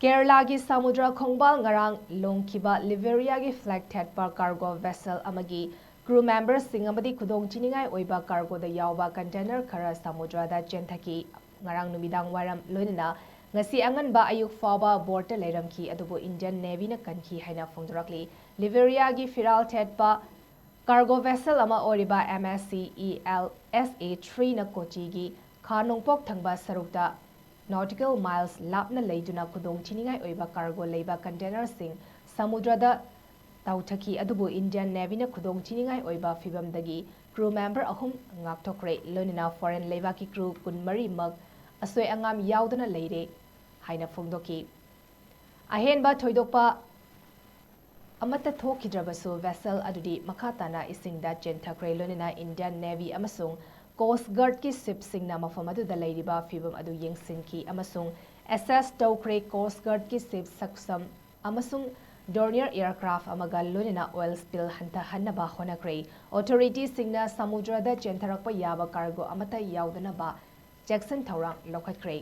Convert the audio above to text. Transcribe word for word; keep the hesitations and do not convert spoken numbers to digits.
ꯀꯦꯔꯂꯥꯒꯤ ꯁꯃꯨꯗ꯭ꯔ ꯈꯣꯡꯕꯥꯜ ꯉꯔꯥꯡ ꯂꯣꯡꯈꯤꯕ ꯂꯤꯕꯦꯔꯤꯌꯥꯒꯤ flag ꯊꯦꯠꯄ cargo vessel ꯑꯃꯒꯤ crew memberꯁꯤꯡ ꯑꯃꯗꯤ ꯈꯨꯗꯣꯡ ꯊꯤꯅꯤꯡꯉꯥꯏ ꯑꯣꯏꯕ cargoꯗ ꯌꯥꯎꯕ container ꯈꯔ ꯁꯃꯨꯗ꯭ꯔꯗ ꯆꯦꯟꯊꯈꯤ꯫ ꯉꯔꯥꯡ ꯅꯨꯃꯤꯗꯥꯡ ꯋꯥꯏꯔꯝ ꯂꯣꯏꯅꯅ ꯉꯁꯤ ꯑꯉꯟꯕ ꯑꯌꯨꯛ ꯐꯥꯎꯕ boatꯇ ꯂꯩꯔꯝꯈꯤ, ꯑꯗꯨꯕꯨ Indian Navyꯅ ꯀꯟꯈꯤ ꯍꯥꯏꯅ ꯐꯣꯡꯗꯣꯔꯛꯂꯤ꯫ ꯂꯤꯕꯦꯔꯤꯌꯥꯒꯤ ꯐꯤꯔꯥꯜ ꯊꯦꯠꯄ cargo vessel ꯑꯃ ꯑꯣꯏꯔꯤꯕ MSC ELSA threeꯅ ꯀꯣꯆꯤꯒꯤ ꯈꯥ ꯅꯣꯡꯄꯣꯛ ꯊꯪꯕ ꯁꯔꯨꯛꯇ nautical miles ꯂꯥꯞꯅ ꯂꯩꯗꯨꯅ ꯈꯨꯗꯣꯡ ꯊꯤꯅꯤꯡꯉꯥꯏ ꯑꯣꯏꯕ cargo ꯂꯩꯕ containerꯁꯤꯡ ꯁꯃꯨꯗ꯭ꯔꯗ ꯇꯥꯎꯊꯈꯤ, ꯑꯗꯨꯕꯨ Indian Navyꯅ ꯈꯨꯗꯣꯡ ꯊꯤꯅꯤꯡꯉꯥꯏ ꯑꯣꯏꯕ ꯐꯤꯕꯝꯗꯒꯤ crew member ꯑꯍꯨꯝ ꯉꯥꯛꯊꯣꯛꯈ꯭ꯔꯦ, ꯂꯣꯏꯅꯅ foreign ꯂꯩꯕꯥꯛꯀꯤ crew ꯀꯨꯟꯃꯔꯤꯃꯛ ꯑꯁꯣꯏ ꯑꯉꯥꯝ ꯌꯥꯎꯗꯅ ꯂꯩꯔꯦ ꯍꯥꯏꯅ ꯐꯣꯡꯗꯣꯛꯈꯤ꯫ ꯑꯍꯦꯟꯕ ꯊꯣꯏꯗꯣꯛꯄ ꯑꯃꯠꯇ ꯊꯣꯛꯈꯤꯗ꯭ꯔꯕꯁꯨ, vessel ꯑꯗꯨꯗꯤ ꯃꯈꯥ ꯇꯥꯅ ꯏꯁꯤꯡꯗ ꯆꯦꯟꯊꯈ꯭ꯔꯦ, ꯂꯣꯏꯅꯅ Indian Navy ꯑꯃꯁꯨꯡ Coast Guardꯀꯤ shipꯁꯤꯡꯅ ꯃꯐꯝ ꯑꯗꯨꯗ ꯂꯩꯔꯤꯕ ꯐꯤꯕꯝ ꯑꯗꯨ ꯌꯦꯡꯁꯤꯟꯈꯤ ꯑꯃꯁꯨꯡ assess ꯇꯧꯈ꯭ꯔꯦ꯫ Coast Guardꯀꯤ ship Saksham ꯑꯃꯁꯨꯡ Dornier aircraft ꯑꯃꯒ ꯂꯣꯏꯅꯅ oil spill ꯍꯟꯊꯍꯟꯅꯕ ꯍꯣꯠꯅꯈ꯭ꯔꯦ꯫ Authorityꯁꯤꯡꯅ ꯁꯃꯨꯗ꯭ꯔꯗ ꯆꯦꯟꯊꯔꯛꯄ ꯌꯥꯕ cargo ꯑꯃꯠꯇ ꯌꯥꯎꯗꯅꯕ ꯆꯦꯛꯁꯤꯟ ꯊꯧꯔꯥꯡ ꯂꯧꯈꯠꯈ꯭ꯔꯦ꯫